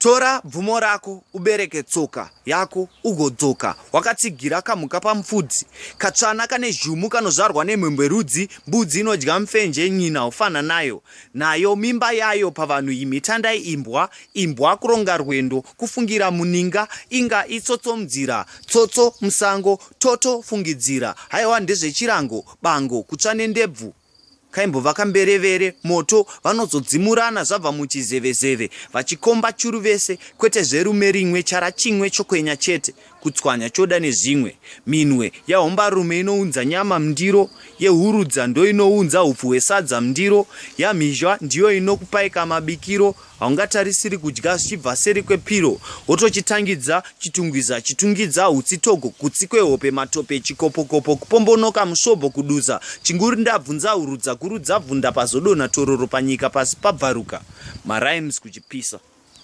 Tora bvumo rako ubereke tsoka yako ugodzoka wakatsigira kamhuka pamufudzi. Katsvana kane zhumu kanozvarwa nemhembwerudzi, mbudzi inodya mufenje nyina ufana nayo. Nayo mimba yayo pavanhu imi tandai imbwa, imbwa kuronga rwendo, kufungira muninga, inga itsotso munzira, tsotso musango, toto fungidzira, haiwa ndezvechirango, bango, kutsva nendebvu. Kaimbova kamberevere moto vanozodzimurana zvabva muchizevezeve vachikomba churu vese kwete zverume rimwe chara chimwe chokwenya chete kutswanya choda nezvimwe minwe yahombarume inounza nyama mundiro yehurudza ndoinounza hupfu hwesadza mundiro yamhizha ndiyo inokupaika mabikiro Haungatarisiri kudya zvichibva seri kwepiro wotochitangidza chitungwiza chitungidza hutsi togo kutsi kwehope matope chikopokopo kupombonoka musvobho kuduza chinguri ndabvunza hurudza gurudza bvunda pazodonha tororo panyika pasi pabvaruka marhymes kuchipisa.